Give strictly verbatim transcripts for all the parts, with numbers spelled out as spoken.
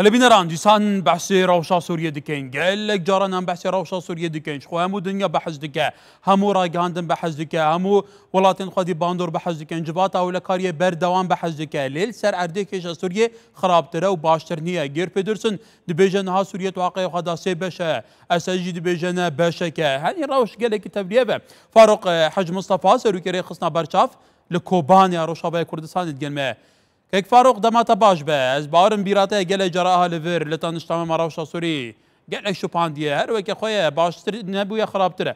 Gelê bîneran, dîsan behsê rewşa Sûriyê dikin. Gelek caran em behsê rewşa Sûriyê dikin. Ji xwe hemû dinya behs dike. Hemû ragihandin behs dike. Hemû welatên xwedî bandor behs dikin. Civata ewlekariyê berdewam behs dike. Lê li ser erdê kêşa Sûriyê xirabtir e û baştir niye. Geir Pedersen dibêje niha Sûriye di waqeyê xwe de sê beş e. Esed jî dibêje ne beşek e. Herî rewş gelekî tevlî ye be. Farok, e, Hec Mistefa, serokê Rêxistina Berçav li Kobanê ya Rojavayê Kurdistanê digel me. Kek Farok, dema te baş be. Ez bawerim bîra te gelek cara ha li vir, li taniştame me rewşa Sûrî gelek şupandiye. Her weke xwe ye, baştir nebûye, xirabtir e.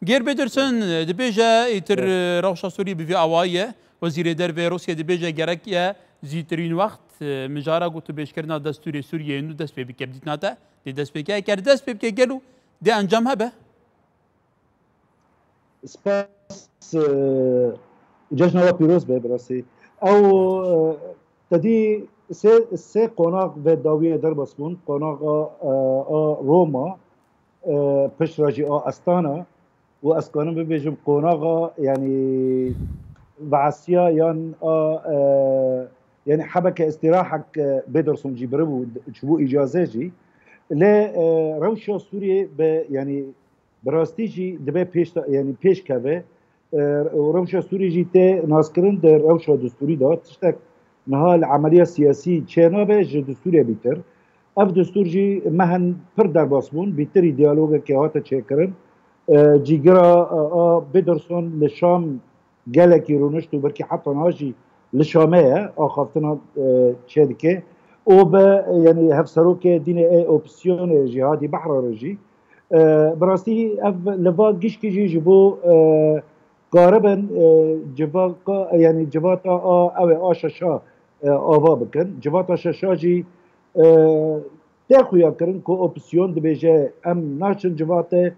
Geir Pedersen dibêje, îtir rewşa Sûrî bi vî awayî ye. Wezîrê Dervê Rûsya dibêje gerek ye zîtirîn wext, e, mijara gotûbêjkirina destûrê Sûriyeyê nû dest pê bike. Bi dîtina te dê dest pê ke? Eger dest pê bike, gelo dê encam hebe? Spas, e, cejna we pîroz be, bi rastî. Ew, e, te dî sê, sê qonax ve dawiyê derbas bûn. Qonaxa, e, a Roma, e, pişt re jî a Astana û ez karim bibêjim qonaxa, yanî, veesiya yan a, e, yanî hebeke îstîrahek, e, Pedersen jî biribû, çibû îcaze jî. Lê, e, rewşa Sûriyê bi, yanî, bi rastî jî dibe pêş, yanî pêş keve. E, û rewşa Sûriyê jî tê naskirin di rewşa destûrî de. Tiştek niha li emeliya siyasî çênabe ji destûrê bîtir. Ev destûr jî mehen pir derbas bûn, bîtirî diyalogekê hate çêkirin. E, cîgira, e, a Pedersen li Şam gelekî rûnişt û belkî heta niha jî li Şamê ye, axaftina, e, çêdike. Û bi, yanî, hevserokê dînê ê opozîsyonê Jîhadî Behra re jî, e, bi rastî ev li va gişkî jî ji bo, e, karibin, e, civaka, yanî civata a, ew ê a şeşa, e, ava bikin. Civata şeşa jî, e, tê xuyakirin ku opozîsyon dibêje, em naçin civatê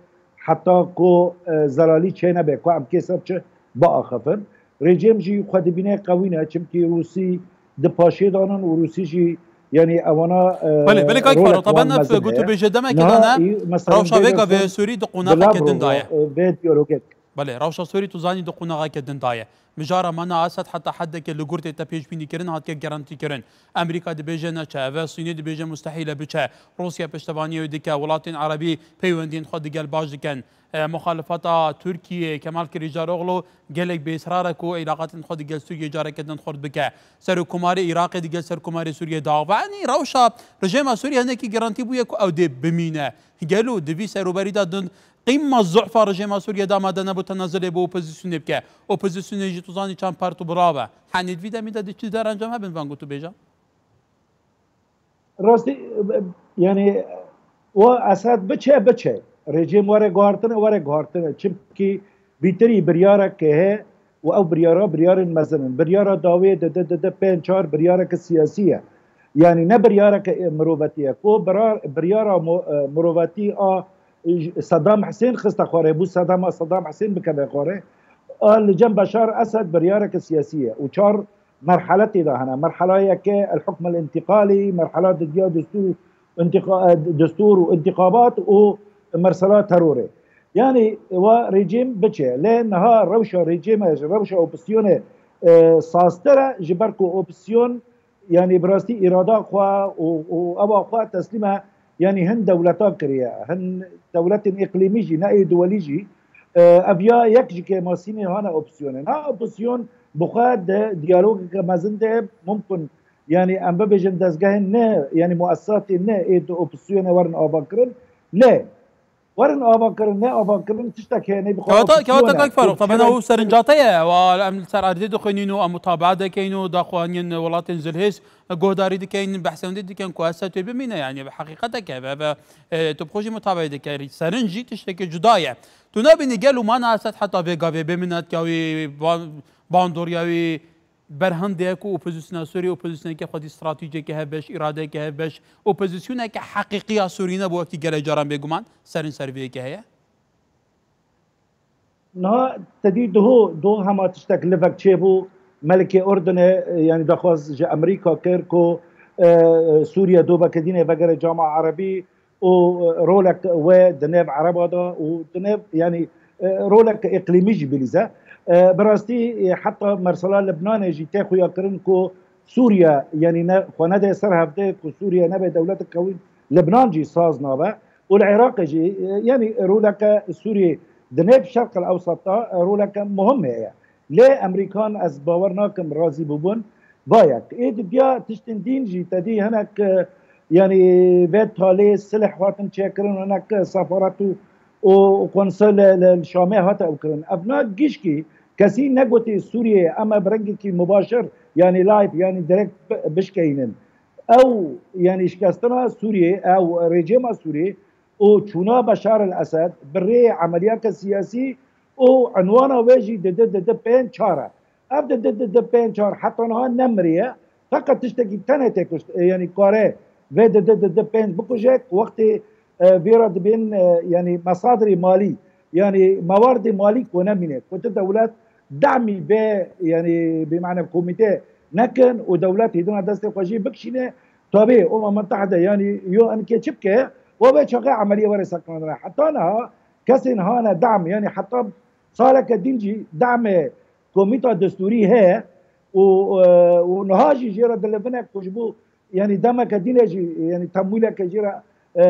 heta ku, e, zelalî çênebe, ku em kê ser çi biaxifin. Rejîm jî xwe dibîne qewî ne, çimkî Rûsî di paşê de nin û Rûsî jî, yanî, ewana, e, Belê, belê, kak Faro, taban ev gotûbêje demekê de ne, rewşa vê gavê Sûrî di qonaxeke din de ye. Vê diyalogek. Belê, rewşa Sûrî, tu zanî, di qonaxeke din de ye. Mijara me na Esed heta hedekê li gurtê te pêşbînî kirin, hatiye gerantî kirin. Amerîka dibêje neçe, eve Sûnî dibêje mustehîl e biçe. Rûsya piştevaniyê wê dike, welatên Erebî peywendiyên xwe digel baş dikin. E, muxalifeta Tirkiyê, Kemal Kiliçdaroglu, gelek bêsrar e ku îlaqatên xwe digel Sûriyê careke din xurt bike. Serokkomarê Iraqê digel Serokkomarê Sûriyê daxve. Yanî rewşa rejêma Sûriyê hinekî gerantî bûye ku ew dê bimîne. Gelo di vî serûberî de din qîma zufa rejêma Sûriyê de amade nebû tenazulê bo opozîsyonê bike. Opozîsyonê jî tu zanî çend part û birav e. Henî di vî demî de di çi derencam hebin van gotûbêjan? Rastî, yanî, wa Esed biçe, biçe. Rejîm were guhartine, were guhartine. Çimkî bîtirî biryareke heye û ew biryara, biryarên mezin in. Biryara dawiyê di di di di pênc çar biryareke siyasî ye. Yanî ne biryareke, e, mirovetî ye. Ku bira-, biryara mo-, e, mirovetî a, e, Saddam Husên xiste xwarê, bû sedema Saddam Husên bikeve xwarê. A li cem Beşar Esed biryareke siyasî ye. Û çar merhele tê de hene. Merhela yeke el hukm el intiqalî, merhela didiya destûr, intiqa-, destûr û intixabat û mersela terorê. Yanî wa rejîm biçe. Lê niha rewşa rejîmê, rewşa opozîsyonê, e, saztir e, ji ber ku opozîsyon, yanî bi rastî îrada xwe û, û ewa xwe teslîme, yanî hin dewleta kiriye, hin dewletên îqlîmî jî, ne ê duwelî jî. E, ev ya yek ji kêmasînê hane opozîsyonê. Na opozîsyon bi xwe di diyalogeke mezin de mumkin, yanî em bibêjin dezgehên ne, yanî muessisatên ne ê di opozîsyonê werin avakirin. Lê werin avakirin, ne avakirin, tiştek heye, ne bi xwe Kewata, kewata opozîsyonê. Kak Faruk, taban ew serinca te ye, wa em li ser erdê dixwînîn û em mutabaa dekeyn û daxuyaniyên welatên zilhêz guhdarî dikeyn, behsê wendê dikin ku Esed wê bimîne, yanî bi heqîqeteke ve, ve, e, tu bi xwe jî mutabaa dikey. Serinc jî tiştekî cuda ye. Tu nabînî gelo mana Esed heta vê gavê bê minetkiya wî, ba-, bandoriya wî, berhindê ye ku opozîsyona Sûriyê, opozîsyoneke xwedî stratejiyeke hevbeş, îradeyeke hevbeş, opozîsyoneke heqîqî ya Sûrî nebû, wekî gelek caran bêguman, serîn ser vê yekê heye? Niha te dî duho, duho hema tiştek livek çêbû, Melikê Urdunê, e, yanî daxwaz ji Amerîka kir ku, e, Sûriye do veke dînê vegere cama Erebî, û rolek wê di nêv Ereba de û di nêv, yanî, e, rolek îqlîmî jî bilîze. E, bi rastî, e, heta mesela Libnanê jî tê xuyakirin ku Sûriye, yanî ne, xwe nede ser hevdê ku Sûriye nebe dewletek qewî, Libnan jî saz nabe û li Iraqê jî, e, yanî roleke Sûriyê di nêv Şerq el Ewsat de, e, roleke muhim heye. Lê Emerîkan ez bawer nakim razî bûbûn. Va yek. Ê didiya tiştên dîn jî te dî hinek, e, yanî vê talê silh hatin çêkirin, hinek sefaret û, û, û konsul li, li, li Şamê hate ew kirin. Ev na gişkî kesî negotê Sûriyeyê em ê bi rengekî mubaşir, yanî live, yanî direkt bi-, bişkeynin. Ew, yanî şikestina Sûriyê, ew rejîma Sûriyê û çûna Beşar el Esed bi rê emeliyeke siyasî û unwana wê jî di di di di pênc çar e. Ev di di di di pênc çar heta niha nemiriye. Feqet tiştekî tenê tê kuşt, e, yanî kare vê di di di di pênc bikuje, wextê, e, vê re dibên, e, yanî mesadirê malî, yanî mewardê malî ku nemîne, ku tu dewlet demî vê, yanî bi mane komîte nekin û dewlet hêdina destê xwe jî bikişîne, tabê Umem Mutehide yanî U N K çi bike, we vê çaxê emeliye were sekinandine. Heta niha kesên hane dem, yanî heta saleke din jî demê komîta destûrî heye û, e, û niha jî jê re dilivine ku ji bo, yanî demeke dîne jî, yanî temwîleke jê re, e,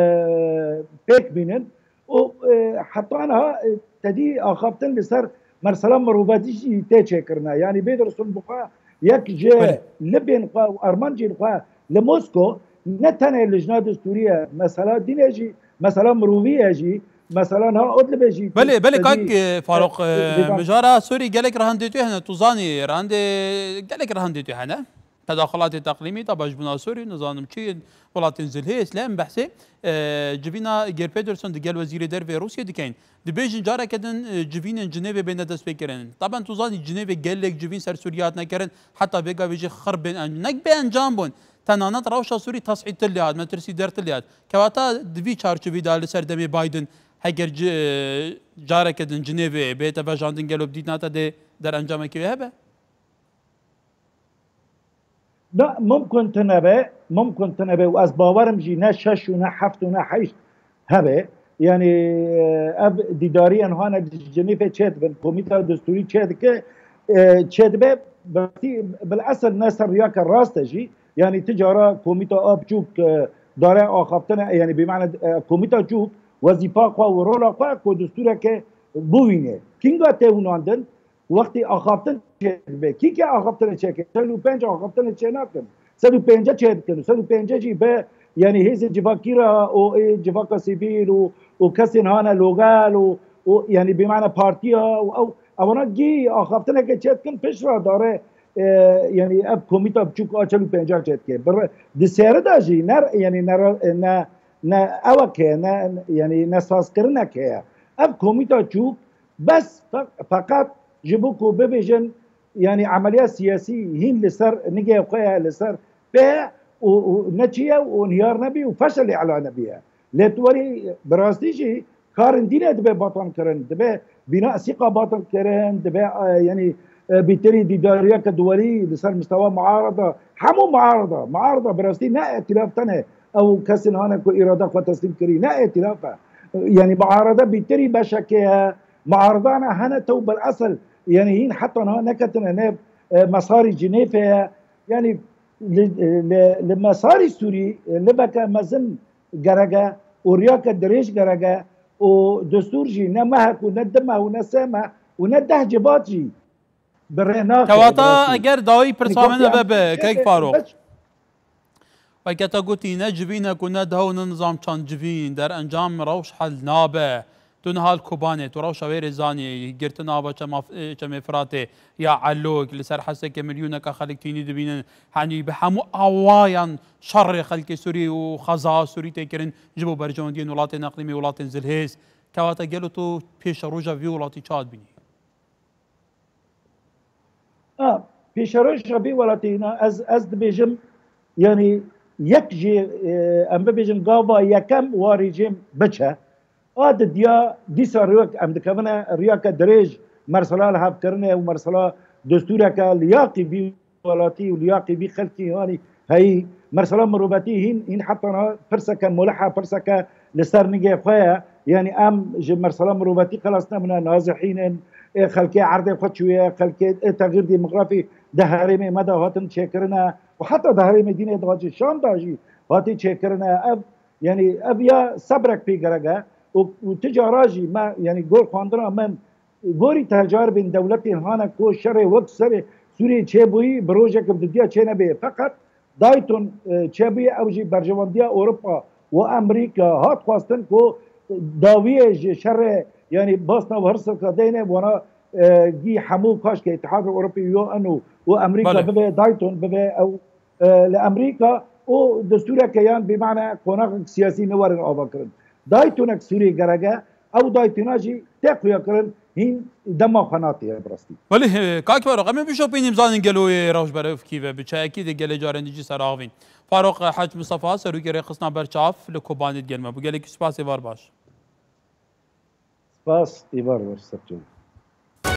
pêk bînin. Û, e, heta niha, e, tedî axaftin li ser mersela mirovatî jî tê çêkirine. Yanî bê dirsun bixwe yek ji Belê. libên xwe û armancên xwe li Mosko ne tenê lijna destûrî ye, mesela dîne jî, mesela mirovî ye jî, mesela niha Idlibê jî Belê, belê, tedî, kak, e, Farok, e, e, vîvan mijara Sûrî gelek rehendê tu hene, tu zanî, rehendê, gelek rehendê tu hene. Tedaxulatê teqlîmî, dabeşbûna Sûrî, nizanim çi, welatên zilhêz, lê em behsê, e, civîna Geir Pedersen digel wezîrê dervê Rûsiyê dikeyin. Dibêjin careke din, e, civînên Cinêvê bêne destpêkirin. Taben tu zanî Cinêvê gelek civîn ser Sûriyê hatine kirin, heta vê gavê jî xir bên en-, nek bê encam bûn. Tenanat rewşa Sûrî tes'îdtir lê hat, metirsîdertir lê hat. Kewata di vî çarçovî de li ser demê Biden heger ci-, e, careke din Cinêvê bête vejandin gelo bi dîtina te dê derencamekî wê hebe? Na, mumkin tune be, mumkin tune be û ez bawerim jî ne şeş û ne heft û ne heşt hebe. Yanî, e, ev dîdariyên hane di Cinêvê çêdibin, komîta destûrî çêdike, e, çêdibe, bi, bil esil ne ser riyake rast e jî. Yanî ti cara komîta a biçûk, e, dare axaftine, yanî bi mane, e, komîta çûk wezîfa xwe û rola xwe ku destûreke bivîne. Kînga tê hûnandin, wextê axaftin çêdibe. Kî ke axaftinê çêke? Sed û pênc axaftinê çênakin. Sed û pênce çêdikin. Sed û pênce jî be, yanî hêzê civakî re û ê civaka sivîl û, û kesên hane logel û, û yanî bi mane partiya û ew, ewana gî axaftineke çêdikin pişt re dare, e, yanî ev komîta biçûk a çel û pênca çêdike. Bir, di sêri de jî ne, yanî ne, ne, ne ewek heye, ne, yanî ne sazkirinek heye. Ev komîta çûk bes fe-, feqet ji bo ku bibêjin, yanî emeliya siyasî hîn li ser nigê xwe ye, li ser pê ye û, û neçiye û inhiyar nebî û feşelî ela nebiye. Lê tu werî bi rastî jî karên dînê dibe batan kirin, dibe bîna esîqa batan kirin, dibe, e, yanî, e, bîtirî dîdariyeke duwerî li ser mistewa muarada, hemû muarada, muarada bi rastî ne îtîlaf tene ew kesên hane ku îrada xwe teslîm kirî, ne îtîlaf e. Yanî muarada bîtirî beşekê ye, muaradana hene tew bil esil, yanî hîn heta niha neketine ne, e, mesarî Cinêfê ye. Yanî li, li, li mesarî Sûrî, e, liveke mezin gerek e û riyake dirêj gerek e û destûr jî ne mehek û ne du meh û ne sê meh û ne deh civat jî bi rê naxe. Kewata eger dawî pirsa min eve be, kek Farok. Weke te gotî, ne civînek û ne dew, ne nizam çand civîn, derencam rewş hel nabe. Tu niha li Kobanê, tu rewşa wê rê zanî, girtina ava çema, çemê Firatê ya Elok, li ser Hesekê milyoneke xelk tînî dibînin, henî bi hemû awayan şerê xelkê Sûrî û xeza Sûrî tê kirin ji bo berjewendiyên welatên eqlîmî, welatên zilhêz. Kewata gelo tu pêşeroja vî welatî çawa dibînî? A, pêşeroja vî welatî, na, ez, ez dibêjim, yanî yek jî, e, em bibêjin gava yekem wa rejîm biçe. A didiya dîsa rêwek em dikevine riyake dirêj mersela lihevkirinê û mersela destûreke liyaqî vî welatî û liyaqî vî xelkî hanî heyî. Mersela mirovetî hîn, hîn heta niha pirseke mulihe, pirseke li ser nigê xwe ye. Yanî em ji mersela mirovetî xelas nebûne, nazihîn in. Ê xelkê erdê xwe çûye, xelkê, ê, texîr demografî di herêmê me de hatin çêkirine. û heta di herêmê dînê de jî, Şam de jî hatî çêkirine. Ev, yanî ev ya sebrek pê gerek e û, û ti cara jî me, yanî gor xwendina min, gorî tecaribên dewletên hane ku şerê wek serê Sûriyê çêbûyî, bi rojek bi didiya çênebê. Feqet Dayton, e, çêbûye, ew jî berjewendiya Ewropa û Amerîka hat xwestin ku dawiyê ji şerê, yanî basna wirsika deyne wana, e, gî hemû kaşke Îtihadê Ewropî, U N û, û Amerîka Belê. bibe, Dayton bibe ew, e, li Amerîka û destûreke yan bimane qonaxek siyasî newerin avakirin. Daytonek Sûriyê gerek e, ew Daytona jî tê xuyakirin hîn dema xwe natiye bi rastî. Belê, e, kak Farok, em ê bişopînin, bizanin gelo yê rewş berevkî ve bi çayekî de gelê carên dî jî ser avîn. Farok, e, Hec Mistefa, serokê rêxistina berçav li Kobanê digel me bû. Gelekî spas, êvar baş. Spas, êvar baş, ser çav.